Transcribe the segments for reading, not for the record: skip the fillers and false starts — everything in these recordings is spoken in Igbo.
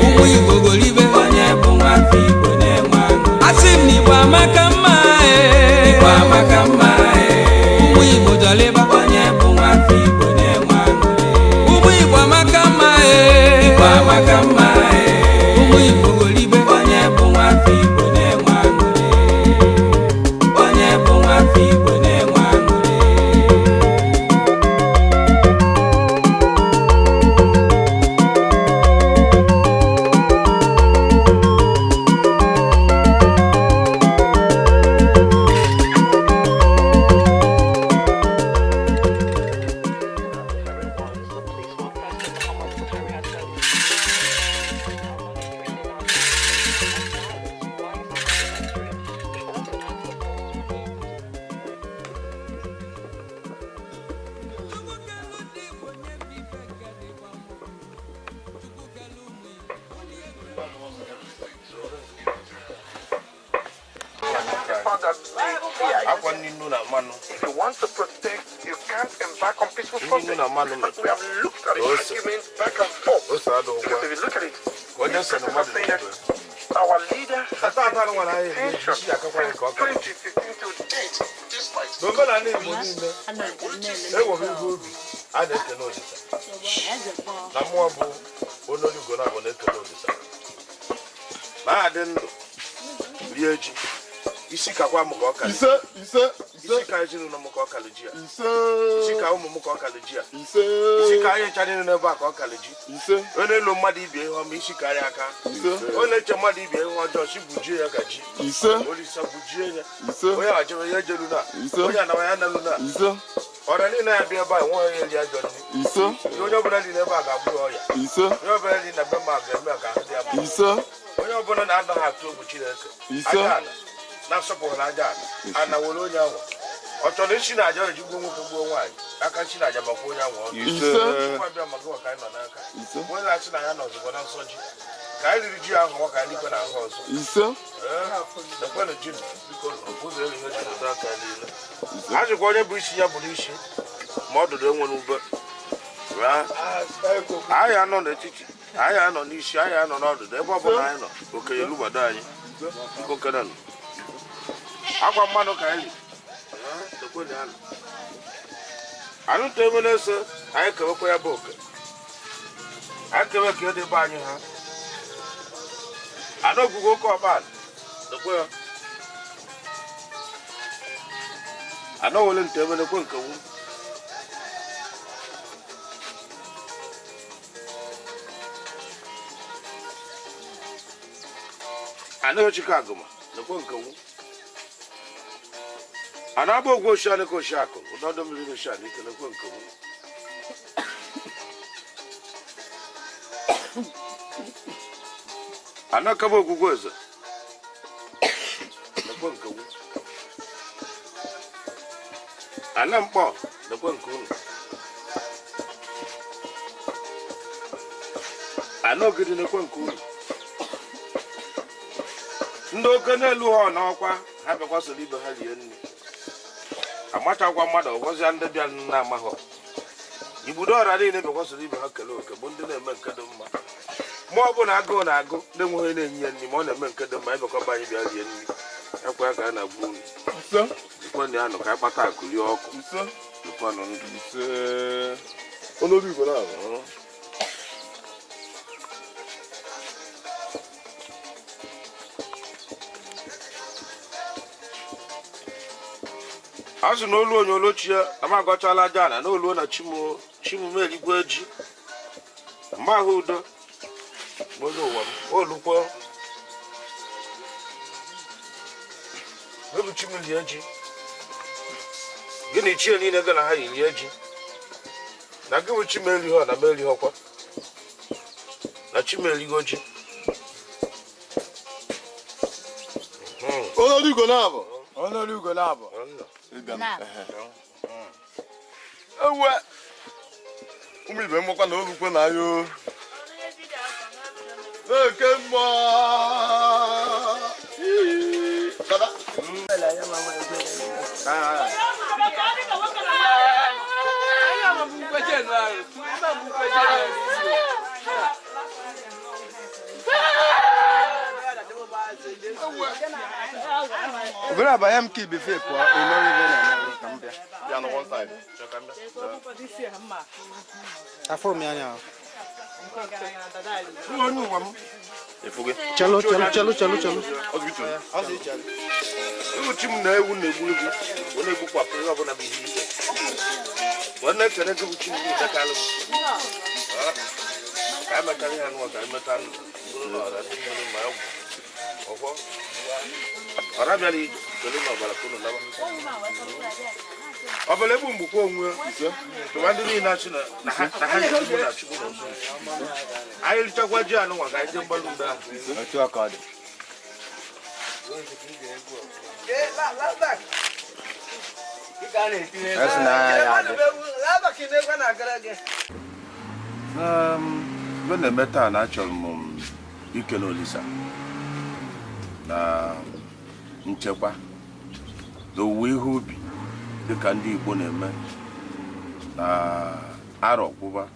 Ụmụ Igbo golibe. Onye bụ nwafọ Igbo na-enwe aṅụrị. Asị m na Igbo amaka mma. Igbo amaka mma. Ụmụ Igbo jọlịba. Onye bụ nwafọ Igbo na-enwe aṅụrị. Ụmụ Igbo amaka mma. Igbo amaka mma. Ụmụ Igbo golibe. Onye bụ nwafọ Igbo na-enwe aṅụrị. Onye bụ nwafọ Igbo na-enwe aṅụrị. The police while President Muhammadu Buhari had said are monitoring the Nigeria. They also asked the force to remain. Akwa nnu na mmanụ. If you want to protect, you can't embark on peaceful Nnu protest. na mmanụ. But we have looked at the Ose. arguments back and forth. Ose adịghịkwa. Because if you look at it, Onye sị na mmadụ saying that na-ebe. our leader has Tata been ata nwere in anyị eri detention isi akakwa since nke ọka. 2015 to date, despite N'omenala Igbo niile, enwere ihe ubi a na-ekele Olisa. Na mmụọ bụ onye na abụ na-ekele Olisa. Na adị ndụ rie ji. Isi kakwa m ka ọ kalị. Ise, ise, ise. Isi ka ezinụlọ m ka ọ kalị ji ya. Ise. Isi ka ụmụ m ka ọ kalị ji ya. Ise. Isi ka anyị ncha niile n'ebe a ka ọ kalị ji. Ise. Onye na-elo mmadụ ibie ihe ọma, isi karịa aka. Ise. Onye na-eche mmadụ ibie ihe ọjọọ, si gbujie ya ka ji. Ise. Olisa gbujie ya. Ise. Onye achebe ya ejelu na. Ise. Onye anawa ya nalu na. Ise. Ọrịa niile ya bịa ebe a, enweghị onye eri ajọ nri. Ise. Onye ọbụla dị n'ebe a ga-agbụ ya ọya. Ise. Onye ọbụla dị na be mma ga-eme ka ahụ dị ya mma. Ise. Onye ọbụla na-anaghị atụ egwu Chineke. Ise. Aja ala na-asọpụrụ aja ala ana were onye ahụ ọ chọrọ isi na aja eji gbuo nwoke, gbuo nwaanyị, aka nsi na aja makwa onye ahụ ọnụ. Ise. Chukwu abịa maka ụwa ka anyị nọ n'aka. Ise. Onye na-asị na ya nọ ozugbo na nsọ ji ka anyị riri ji ahụ nwa ka anyị likwe na ahụ ọzọ. Ise. Ekwenụ ji m, biko, ụzọ elu ihe jupụta aka niile. A sịkwa onye bụ isi ya bụrụ isi ma ọdụdụ enwere ube. Anyị anọ n'etiti, anyị anọ n'isi, anyị anọ n'ọdụdụ, ebe ọbụla anyị nọ, okenye lụgbado anyị, biko kenenụ. Akwa mmanụ ka anyị riri. Ee, ekwenụ ya nọ. Anụta ebe na-eso anyị kewekwa ya bụ oke, anyị kewe ka edebe anyị ha anụ ogwugwu oke ọkpala ekwe ya anọ wele nte ebe nekwe nke wu anụ chike agụma nekwe nke wu anụ agba ogwu oshianị ka oshiakụ ụdọdụ mmiri oshianị ike nekwe nke wu. Anụ akaba ogwugwu eze nekwe nke wu. Ana mkpọ nekwe nke unu. Ana ogidi nekwe nke unu. Ndị oke n'elu ha n'ọkwa ha bịakwa soro ibe ha rie nri, amachakwa mmadụ ọgwọzịa ndị bịa na amaghọ igbudo ọra niile bịakwa soro ibe ha kelee oke bụ ndị na-eme nke dị mma. Ma ọ bụ na agụụ na-agụ na-enweghị onye na-enye ya nri, ma ọ na-eme nke dị mma, ịbịakwa anyị bịa rie nri ekwe ya ka a na-agbu unu. Ise. Ikwenụ ya nụ ka anyị kpata akụ rie ọkụ. Ise. Dịkwanụ ndụ. Ise. Olórí Igbo náà. A sị na olu onye olochie amagọchala aja ana na oluo na chimu chimu merigwe ji mgbe ahụ udo bụ onye ụwa m olukwo ebu chimu lie ji gịnị chie niile gị na ha yi lie ji na gị bụ chimu erighọ na m erighọkwa na chimu erigo ji. Olórí Igbo náà bụ. Olórí Ugo na-abụ. Ewe. Ụmụ ibe mmụkwa na olukwe na ayo. Na-eke mmụọ. Dada. Obere abanye m ka ibefe pụọ emere ibe na ka m bịa. Ya na one side. Afụrụ m ya anya. Onye ụwa m. Chelu, chelu, chelu, chelu, chelu. Uchi m na ewu na-egbu egbu ọ na-egbukwapụ ihe ọbụla bụ ihe ike. Wee na-ekene gị bụ chi m dekalụ m. Ka anyị mechara ihe anụwa ka anyị meta bụrụ na ọra ndị mmiri ma ọgwụ ọkwọ ọra bịara ije kele na ọbara ka unu lawa. Ọbara egbu mgbukwa onwe tụwa ndị niile achị na ha na ha na-echukwu na chukwu na nso. Anyị richakwa ji anụnwa ka anyị jee mgbalu mgbe ahụ. Otu a ka ọ dị. Esi na ya adị. Mgbe na-eme taa na achọrọ m ikele Olisa na nchekwa na owuwe ihe ubi dịka ndị Igbo na-eme na arọ kwụba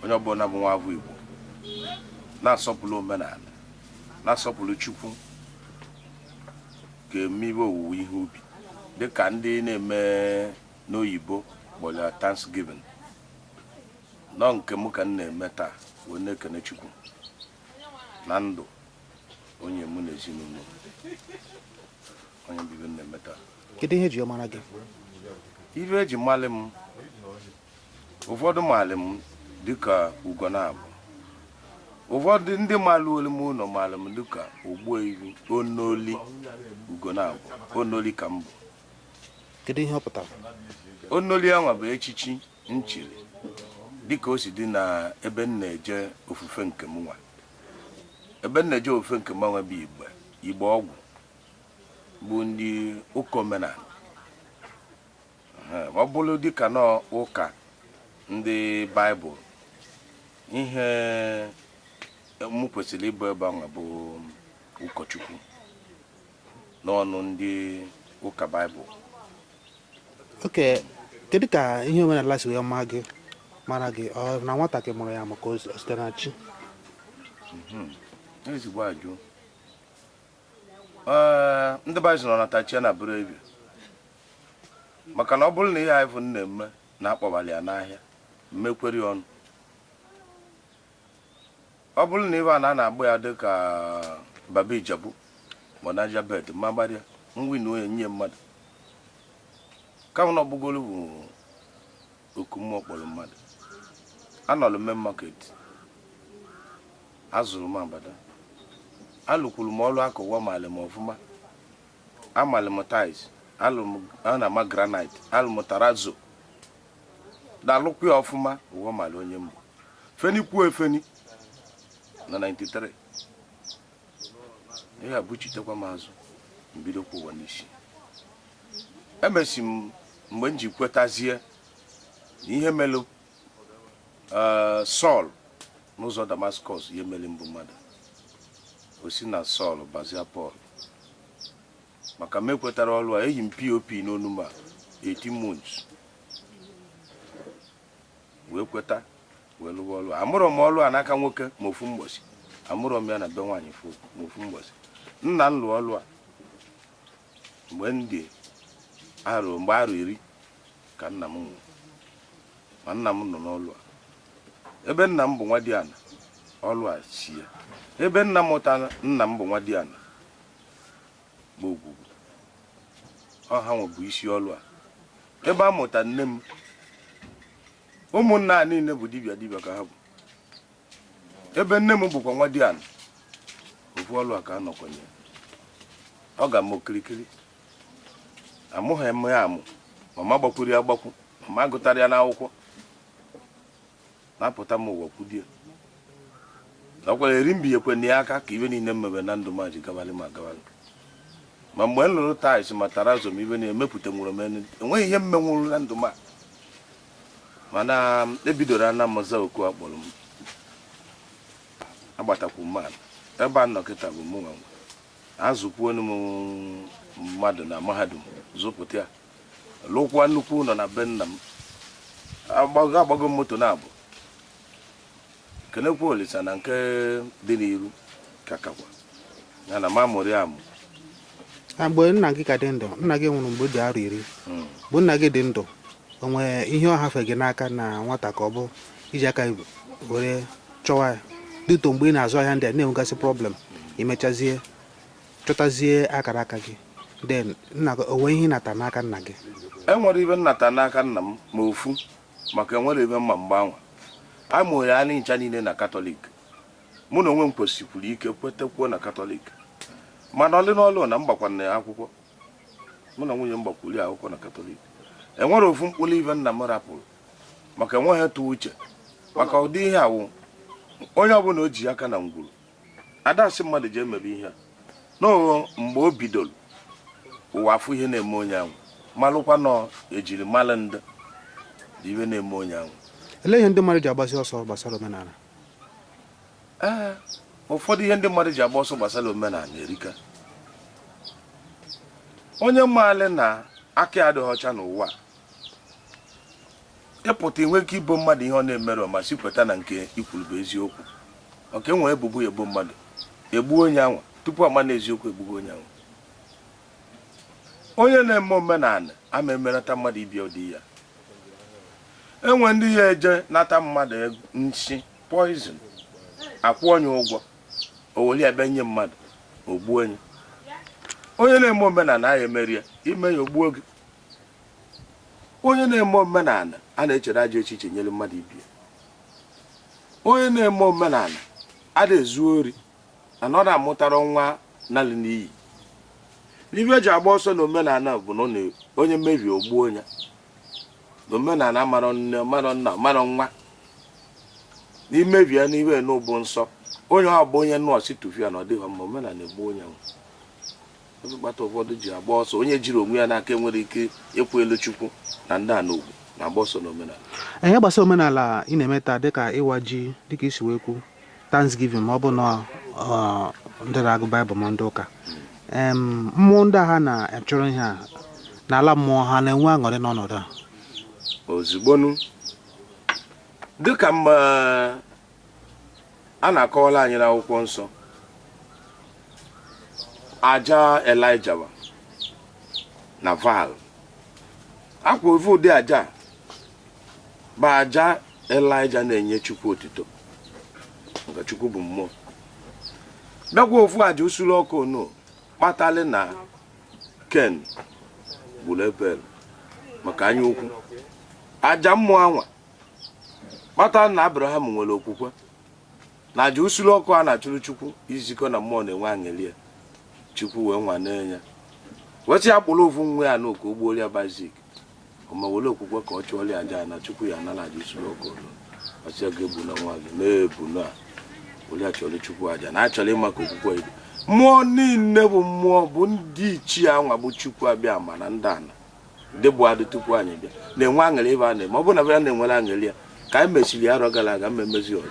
onye ọbụla bụ nwa afọ Igbo na-asọpụrụ omenala na-asọpụrụ Chukwu ga-eme ibe owuwe ihe ubi dịka ndị na-eme n'oyibo kpọrọ ya Thanksgiving nọ nke mụ ka m na-eme taa wee na-ekene Chukwu na ndụ onye mụ na ezinụlọ onye bibe m na-eme taa. Kedu ihe eji mara gị? Ife eji malị m, ụfọdụ malị m dịka Ugonabọ, ụfọdụ ndị malụ olu m ụlọ malị m dịka Ogbuefi Onoli Ugonabọ. Onoli ka m bụ. Kedu ihe ọ pụtara? Onoli anwa bụ echichi nchiri dịka o si dị na ebe m na-eje ofufe nke m nwa. Ebe m na-eje ofufe nke m nwa bụ Igbe Igbe ọgwụ bụ ndị ụka omenala. Ọ bụrụ dịka na ụka ndị Baịbụl, ihe m kwesịrị ịbụ ebe anwa bụ ụkọchukwu n'ọnụ ndị ụka Baịbụl. Oke, kedu ka ihe omenala si wee maa gị mara gị? Ọ na nwata ka mụrụ ya maka o site na chi? Ezigbo ajụ. Ee, ndị Baịbụl nọ na tachia na bụrụ ebi maka na ọ bụrụ na ihe anyị fụ na-eme na-akpọbalị ya n'ahịa mmekweri ọnụ. Ọ bụrụ na ibe a na na-agba ya dịka Baba Ijebu ma na Jabet ma gbarịa nwi na onye nye mmadụ kama na ọgbụgolu bụ oku mmụọ kpọrọ mmadụ. Anọlụ main market, azụrụ m abada, alụkwuru m ọrụ akụwa malị m ọfụma, amalị m tiles, alụ m a na-ama granite, alụ m tarazo dalụkwa ya ọfụma ụwa malị onye mbụ feni kwuo efeni na 93 ihe a buchitekwa m azụ mbidokwa ụwa n'isi. Emesi m mgbe m ji kwetazie na ihe melụ Sọl n'ụzọ Damascus ihe mere mbụ mmadụ o si na Sọl bazia Pọl maka m ekwetara ọrụ a eyi m POP n'onu m a 18 months wee kweta wee lụwa ọrụ a. Amụrọ m ọrụ a n'aka nwoke ma ofu mgbọsị, amụrọ m ya na be nwaanyị ma ofu mgbọsị. Nna m lụọ ọrụ a mgbe m dị arọ mgbe arọ 10 ka nna m nwụrụ, ma nna m nọ n'ọrụ a. Ebe nna m bụ nwa diana ọrụ a si ya. Ebe nna m mụtara nna m bụ nwa diana bụ ogwugwu ọha nwe bụ isi ọrụ a. Ebe a mụta nne m, ụmụnna a niile bụ dibịa dibịa ka ha bụ. Ebe nne m bụkwa nwa diana ofu ọrụ a ka a nọkwanye. Ọ ga-ama okirikiri amụghị m ya amụ, mama gbakwuru ya agbakwu, mama gụtara ya n'akwụkwọ na-apụta m ụwa kwudie ọkwara eri mbinyekwe na ya aka ka ibe niile mmebe na ndụ m ji gabalị ma gabalị. Ma mgbe m lụrụ tais ma tarazo m ibe na-emepụta nwụrụ m enweghị ihe mmenwụrụ na ndụ m a. Mana ebidoro ana m za oku akpọrọ m agbatakwu m ala ebe a nọ kịta bụ mụ nwa nwe. Azụkwuonu m mmadụ na mahadum zụpụta ya, lụkwa nnukwu ụlọ na be nna m, agbago m moto na abụ kenekwa Olisa na nke dị n'iru ka kakwa ya na ma mụrụ ya amụ. Na mgbe nna gị ka dị ndụ, nna gị nwụrụ mgbe ị dị arọ 10. Mgbe nna gị dị ndụ, o nwee ihe ọ hafe gị n'aka na nwata ka ọ bụ iji aka were chọwa ya, dịtụ mgbe ị na-azụ ahịa ndị a na-enwegasị problem, imechazie chọtazie akara aka gị, then nna gị, o nwee ihe ị nata n'aka nna gị? Enwere ibe nnata n'aka nna m ma ofu, maka enwere ibe mma mgbanwe a mụrụ ya ncha niile na Katọlik. Mụ na onwe m kwesịkwuru ike kwetekwuo na Katọlik, mana ọlị n'ọlụ na m gbakwana ya akwụkwọ. Mụ na nwunye m gbakwuru ya akwụkwọ na Katọlik. Enwere ofu mkpụrụ ibe nna m rapụrụ, maka enweghị tụ uche maka ụdị ihe awụ. Onye ọbụla o ji aka na ngwuru adasị mmadụ ji emebe ihe a n'ụghọ. Mgbe o bidoro ụwa, afụ ihe na-eme onye ahụ, malụkwa nọ ejiri malụ ndị dị ihe na-eme onye ahụ. Elee ihe ndị mmadụ ji agbasi ọsọ gbasara omenala? Ee, ụfọdụ ihe ndị mmadụ ji agba ọsọ gbasara omenala erika. Onye maalị na aka ya adịghị ọcha n'ụwa a, ịpụta inwe ike ibo mmadụ ihe ọ na-emerọ, ma si kweta na nke ikwuru bụ eziokwu, maka enwere ebubo ya ebo mmadụ, egbuo onye anwa tupu ama na eziokwu egbugo onye anwa. Onye na-eme omenala ama emerata mmadụ ibia ụdị ya. Enwe ndị ya eje nata mmadụ nshi poison, akwụ onye ụgwọ, o weli ebe nye mmadụ, o gbuo onye. Onye na-eme omenala ya emeri ya ime ya, ogbuo gị. Onye na-eme omenala a na-echere ajọ echiche nyere mmadụ ibie. Onye na-eme omenala a na-ezu ori na ọ na-amụtara nwa nalị n'iyi. N'ibe eji agba ọsọ na omenala bụ na onye mebie, ogbuo onye. Na omenala marọ nne, marọ nna, marọ nwa. N'imebi ya n'ibe n'ụbụ nsọ onye ọ bụ onye nọọsụ tufia na ọ dịghị mma. Omenala egbu onye ahụ. Ebe kpata ụfọdụ ji agba ọsọ, onye jiri onwe ya n'aka enwere ike ịkwụ elu Chukwu na ndị a n'ugwu na-agba ọsọ n'omenala. Ihe gbasara omenala ị na-eme taa, dịka ịwa ji, dịka isi wee kwu, Thanksgiving, ma ọ bụ na ndị na-agụ Baịbụl ma ndị ụka, mmụọ ndị a ha na-achọrọ ihe a n'ala mmụọ, ha na-enwe aṅụrị n'ọnọdụ a? Ozigbonu, dịka mgbe a na-akọwara anyị n'akwụkwọ nsọ, aja Elijah na Baal akwa, ofu ụdị aja bụ aja Elijah na-enye Chukwu otito, maka Chukwu bụ mmụọ. Bịakwa ofu aja usuru ọkụ onu kpatali na Ken gburu Ebel maka anya ukwu. Aja mmụọ anwa kpatara na Abraham nwere okwukwe na aja usuru ọkụ a na-achụrụ Chukwu, izikọ na mmụọ na-enwe aṅụrị ya. Chukwu wee nwane ya, wee sị ya kpụrụ ofu nwa ya n'oke ogbuolu ya Isak, ma were okwukwe ka ọ chụọrọ ya aja na Chukwu ya anara aja usuru ọkụ. Ọsị ya ga-egbu na nwa gị na-ebu na were ya chọrọ Chukwu aja na achọrọ ịma ka okwukwe ya dị. Mmụọ niile bụ mmụọ bụ ndị ichie anwa bụ Chukwu abịa ma na ndị ana ndị bụ adị tupu anyị bịa na-enwe aṅụrị ebe a na-eme. Ọ bụrụ na bịa na-enwere aṅụrị ya ka anyị mesiri arọ gara aga mmemezi ọzọ.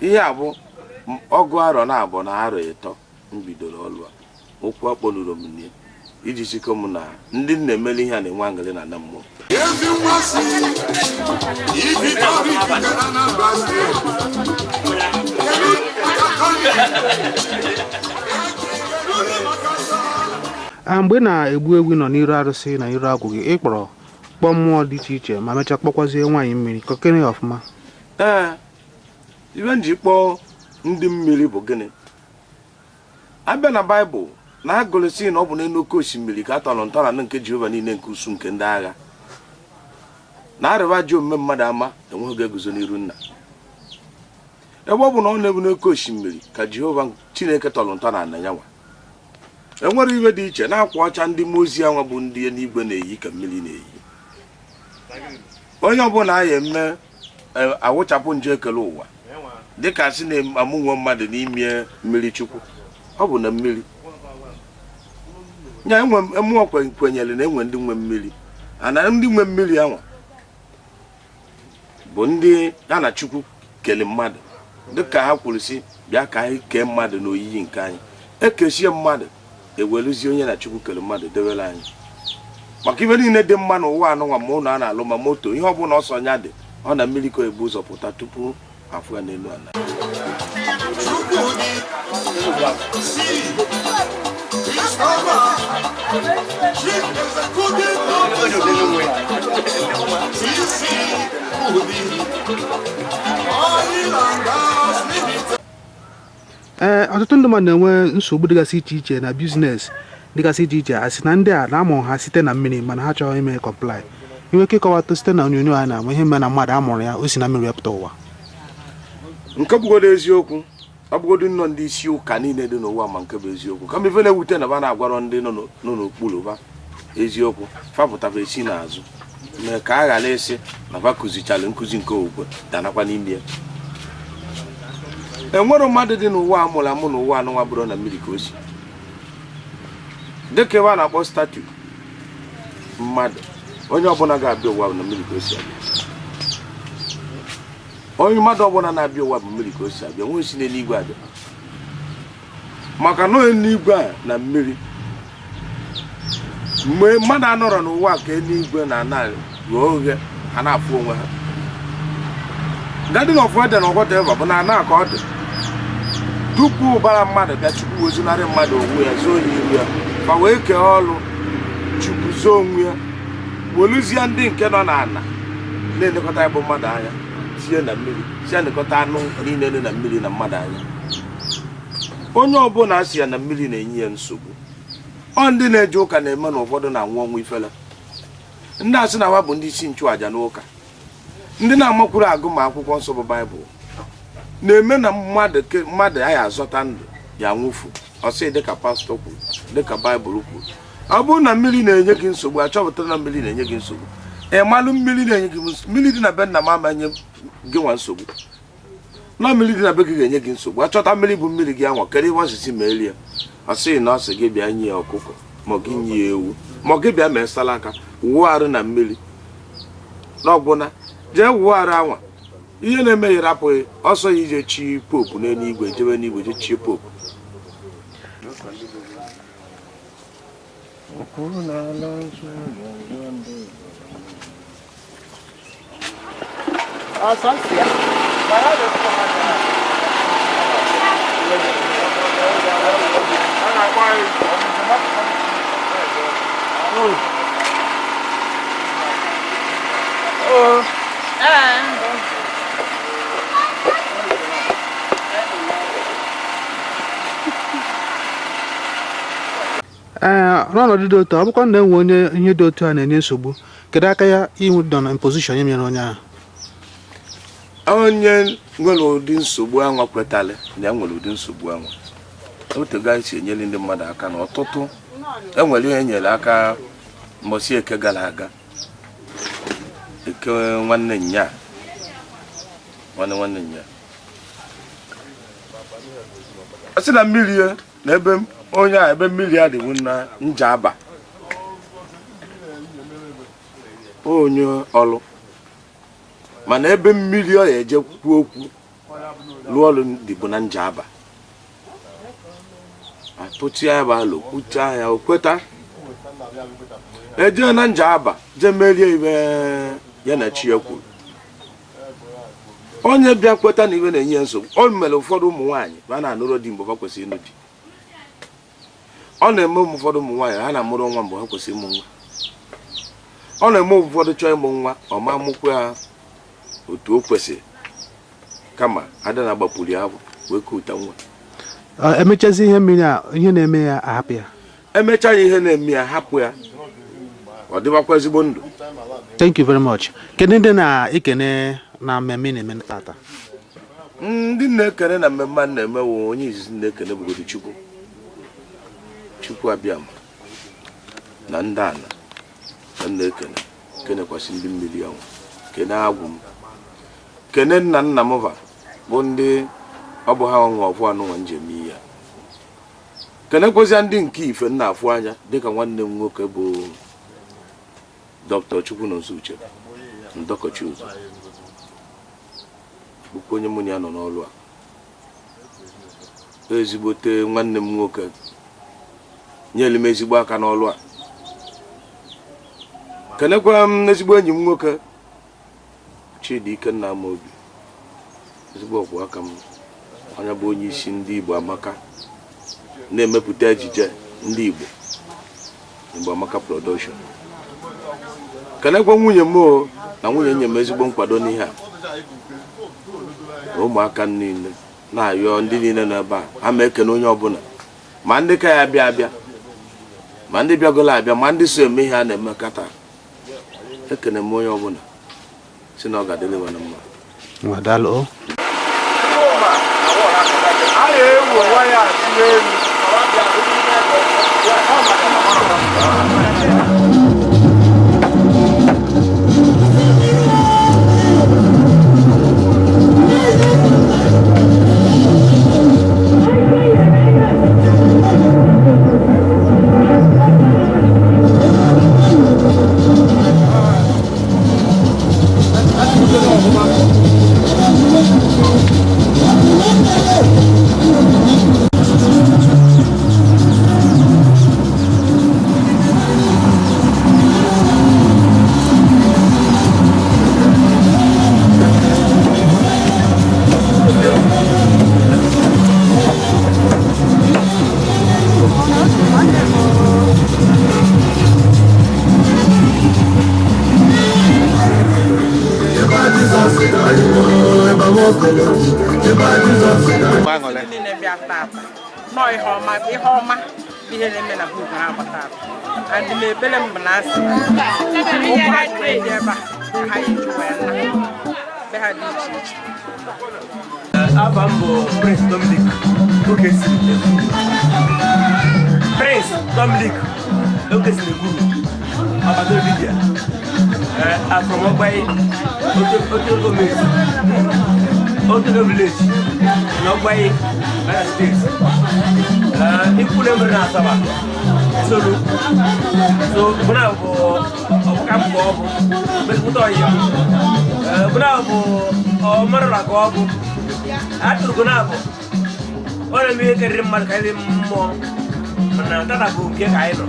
Ihe a bụ ọgụ arọ na abụọ na arọ 3 m bidoro ọlụ a. Okwu akpọnuru m nie iji sikọ m na ndị m na-emeli ihe a na-enwe aṅụrị na ana mmụọ. Ezi nwa si Ifite Oraifite na Anambra Steeti. Kedu maka Tony? Kedu maka A mgbe ị na-egbu egwu nọ n'iru arụsị na iru agwụ gị, ị kpọrọ kpọọ mmụọ dị iche iche, ma mechaa kpọkwazie nwaanyị mmiri kọkere ya ọfụma. Ee, ibe m ji kpọọ ndị mmiri bụ gịnị? Abịa na Baịbụl na agụrụ si na ọ bụ n'elu oke osimiri ka a tọrọ ntọala nke Jehova niile nke usu nke ndị agha na arịba ajọ omume mmadụ ama enweghị ga-eguzo n'iru nna. Ebe ọ bụ na ọ na-ebu n'oke osimiri ka Jehova Chineke tọrọ ntọala na ya nwa, enwere iwe dị iche na-akwa ọcha ndị mmụọ ozi anwa bụ ndị eluigwe na-eyi ka mmiri na-eyi. Onye ọbụla a ya eme awụchapụ nje ekele ụwa dịka sị na-amụnwe mmadụ n'ime mmiri Chukwu, ọ bụ na mmiri ya enwe mmụọ kwenyere na enwe ndị nwe mmiri ana ndị nwe mmiri anwa bụ ndị ya na Chukwu kele mmadụ, dịka ha kwuru sị bịa ka anyị kee mmadụ n'oyiyi nke anyị. Ekesie mmadụ, eweluzie onye na Chukwu kele mmadụ dewere anyị, maka ibe niile dị mma n'ụwa anụnwa, ma ụlọ a na-alụ, ma moto, ihe ọbụla ọsọ nya dị, ọ na mmiri ka ebu ụzọ pụta tupu afụ ya n'elu ala. Chukwudi, si, Christopher. Chief Executive Officer, TC Udi, Oil and Gas Limited. Ee, ọtụtụ ndị mmadụ na-enwe nsogbu dịgasị iche iche na business dịgasị iche iche, asị na ndị a na-amụ ha site na mmiri, mana ha chọrọ ime comply. Inwe ike ịkọwatụ site na onyonyo a na-ama ihe mere na mmadụ amụrụ ya o si na mmiri wepụta ụwa? Nke bụgodo eziokwu, ọ bụgodo nnọọ ndị isi ụka niile dị n'ụwa ma nke bụ eziokwu, kama ife na-ewute na ba na-agwarọ ndị nọ n'okpuru ba eziokwu, fapụtaba esi n'azụ mee ka a ghara ịsị na fa kụzichara nkụzi nke okwukwe danakwa n'ime ya. Enwere mmadụ dị n'ụwa a mụrụ amụ n'ụwa anụnwa bụrụ na mmiri ka o si, dịka ebe a na-akpọ statue mmadụ. Onye ọbụla ga-abịa ụwa bụ na mmiri ka o si abịa. Onye mmadụ ọbụla na-abịa ụwa bụ mmiri ka o si abịa, nwee si n'eluigwe abịa, maka na eluigwe a na mmiri, mgbe mmadụ anọrọ n'ụwa ka eluigwe na ana ghọọ oghe, ha na-afụ onwe ha. Garden of Eden or whatever bụ na ana ka ọ dị tupu ụbara mmadụ bịa. Chukwu wezunarị mmadụ onwe ya, zoo ya iru ya, ma wee kee ọlụ. Chukwu zoo onwe ya, weluzie ndị nke nọ n'ala na-elekọta ya bụ mmadụ anya, tinye na mmiri, si ya nekọta anụ niile dị na mmiri na mmadụ anya. Onye ọbụla asị ya na mmiri na-enye ya nsogbu, ọ ndị na-eje ụka na-eme na ụfọdụ na-anwụ ọnwụ ifele. Ndị asị na ha bụ ndị isi nchụàjà n'ụka, ndị na-amakwuru agụ ma akwụkwọ nsọ bụ Baịbụl, na-eme na mmadụ mmadụ ya azọta ndụ ya nwụfu ọsị, dịka pastọ kwuru, dịka Baịbụl kwuru. Ọ bụrụ na mmiri na-enye gị nsogbu, achọpụtara na mmiri na-enye gị nsogbu, ị malụ mmiri na-enye gị nsogbu. Mmiri dị na be nna m ama nye gị nwa nsogbu, na mmiri dị na be gị ga-enye gị nsogbu. Achọta mmiri bụ mmiri gị anwa, kedu ihe osisi ma elie? Ọ sịghị na ọ sị gị bịa nye ya ọkụkọ, ma gị nye ya ewu, ma gị bịa mee salaka wụọ arụ na mmiri n'ọgbụna. Jee wụọ arụ anwa, ihe na-eme ya rapụghị ọsọ ya ije chi pope n'eluigwe, jebe n'igwe je chie pope. Ee, n'ọnọdụ dị otu a, ọ bụkwa na enwe onye ihe dị otu a na-enye nsogbu, kedu aka ya inwe dọ na position ya mere onye ahụ? Onye nwere ụdị nsogbu anwa kwetara na ya nwere ụdị nsogbu anwa, otego anyị si enyere ndị mmadụ aka na ọtụtụ enwere ihe enyere aka. Mbọsị Eke gara aga, Eke nwanne nya, nwanne nwanne nya, ọ sị na mmiri ya na ebe onye a, ebe mmiri ya dịbu na Njaba, onye ọlụ, mana ebe mmiri ọ ya eje kwuo okwu lụọ ọlụ dịbụ na Njaba. Atụtụ ya bụ alụ, kwuchaa ya, o kweta, ejee na Njaba jee merie ibe ya na chi ya kwuru. Onye bịa kweta na ibe na-enye ya nsogbu, o mere ụfọdụ ụmụ nwaanyị ha na-anụrụ di mgbe ha kwesịrị ịnụ di. Ọ na-eme ụfọdụ ụmụ nwaanyị ha na-amụrụ nwa mgbe ha kwesịrị ịmụ nwa. Ọ na-eme ụfọdụ chọọ ịmụ nwa, ọ ma mụkwa ya otu o kwesịrị, kama ada na-agbapụrụ ya ahụ wee kuta nwa. Emechazi ihe mmiri a, ihe na-eme ya ahapụ ya? Emechaa ya, ihe na-eme ya hapụ ya, ọ dịbakwa ezigbo ndụ. Thank you very much. Kedu ndị na-ekene na mmemme ị na-eme tata? Ndị na-ekene na mmemme a na-eme wụ, onye izizi na-ekene bụgodo Chukwu, Chukwu abịama na ndị ana ka m na-ekene, kenekwasị ndị mmiri ahụ, kene agwụ m, kene nna nna m va bụ ndị ọ bụ ha nwe ọfụ anụnwa njem ihe a, kenekwazịa ndị nke ife nna afụ anya, dịka nwanne m nwoke bụ Dr. Chukwunonso Uche Ndọkọchi Ụzọ, bụkwa onye mụ na ya nọ n'ọrụ a, ezigbote nwanne m nwoke nyere m ezigbo aka n'ọrụ a. Kenekwa m ezigbo enyi m nwoke Chidi Ikenna Amaobi, ezigbo ọkwụ aka m, onye bụ onye isi ndị Igbo Amaka na-emepụta ejije ndị Igbo. Igbo Amaka Production. Kenekwa nwunye m o, na nwunye nye m ezigbo nkwado n'ihe a, na ụmụaka niile na-ayọ ndị niile nọ ebe a. Ha ma ekene onye ọbụla, ma ndị ka ya bịa abịa, ma ndị bịagolo abịa, ma ndị so eme ihe a na-eme kata. Ekene m onye ọbụla, si na ọ ga-adịrị na mma. Ngwa, daalụ o. A na-ewu waya n'elu. Aṅụrị. Niile bịa tata nọọ, ihe ọma, ihe ọma bụ ihe na-eme na bugu ha agba tata. And na ebele m bụ na asị ụkwụ ha jiri dị ebe a ka ha eji wee na be ha dị iche iche. Afa m bụ Prince Dominic Okesiri Ekwuru. Prince Dominic Okesiri Ekwuru, Ọbata Olivia. I'm from Ogbayi, Oto Gomez, Otodo Village, in Ogbayi, Bayelsa State. Ikwu na mere na Asaba, Solu. So, mụ bụ ọbụka m ka ọ bụ, mezipụta ọyị m. Mụ na bụ ọmarụla ka ọ bụ. Atụrụ na abụ ọ na-eme ihe karịrị mmadụ, karịrị mmụọ, mana tata bụ nke ka anyị nọ.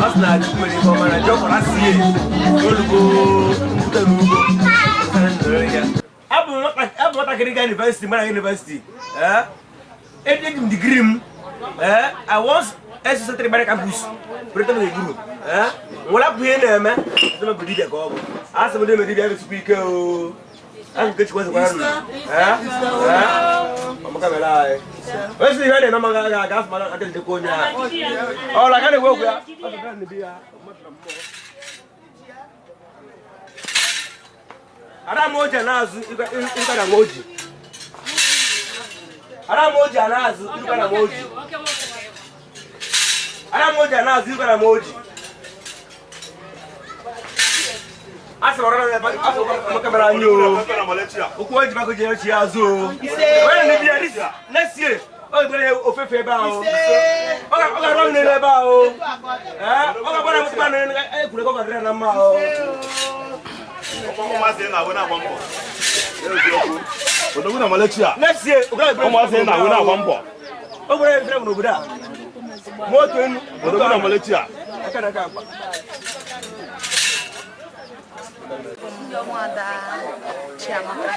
Ọ sị na Chukwu mere ihe ọma na ji ọkwara sie olugo mbute n'ugbo ya. Abụ m nwatakịrị gaa university, mara university, eji m degree m. I once SSS gbara campus Britain Eguru nwere apụ ihe na-eme eme bụ dibịa ka ọ bụ. A sị m ndị eme dibịa emesikwa ike o. A nke Chukwu ezekwara nụ. Ọmaka mere anyị onye sị ihe na-eme amaghị aga aga afọ mana adịghị ndekwa onye ahụ ọrụ aka na-ekwu okwu ya. Ọ bụ na di ya, mmadụ na mmụọ. Ada m oji na-azụ ịga na m oji. Ada m oji na-azụ ịga na m oji. Ada m oji na-azụ ịga na m oji. A sị ọrụ na asị ọmaka mere anyị o. Okwu oji maka ji echi azụ o. Onye na-ebi ya next year ọ ga-egbere ofefe ebe ahụ. Ọ ga-arụ m n'elu ebe ahụ. Ọ ga-agbara m tupu na ekwuru ego ga-adịrị na mma o. Ụmụazị na-awụ na-agba mbọ. Odogwu na Malechi a. Next year Ụmụazị na-awụ na-agba mbọ. O gwara efere m n'obodo a. Ma otu enu. Odogwu na Malechi a. Aka na aka akpa. Nwada Chiamaka.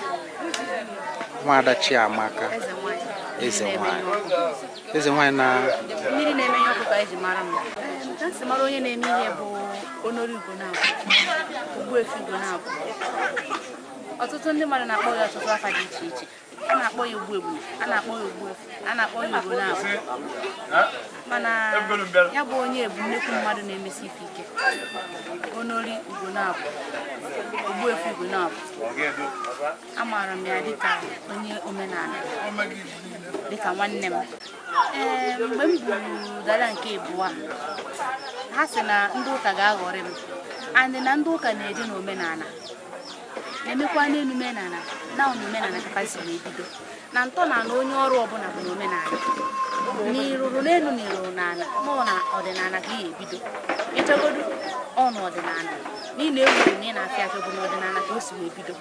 Nwaada Chiamaka. Eze nwanyị. Eze nwanyị, eze nwanyị na Mmiri na-eme ihe ọkụ ka eji mara m. Ka m si mara onye na-eme ihe bụ Onori Ugonabụ, Ogbuefi Ugonabụ. Ọtụtụ ndị mmadụ na-akpọ ya ọtụtụ afa dị iche iche. A na-akpọ ya Ogbuegbune, a na-akpọ ya Ogbuefi, a na-akpọ ya Ugonabụ, mana ya bụ onye bụ nnukwu mmadụ na-emesi ife ike. Onori Ugonabụ, Ogbuefi Ugonabụ, amaara m ya dịka onye omenala, dịka nwanne m. Ee, mgbe m buru dada nke abụọ a, ha sị na ndị ụka ga-aghọrị m andị na ndị ụka na-eje n'omenala na-emekwa n'elu omenala na omenala ka si wee bido na ntọala. Onye ọrụ ọbụla bụ n'omenala, na ịrụrụ n'elu na ịrụrụ n'ala, nọ na ọdịnala ka ị ga-ebido ịchọgodu ọ n'ọdịnala na ị na-ewuru na ị na-afịa afịa bụ n'ọdịnala ka o si wee bido.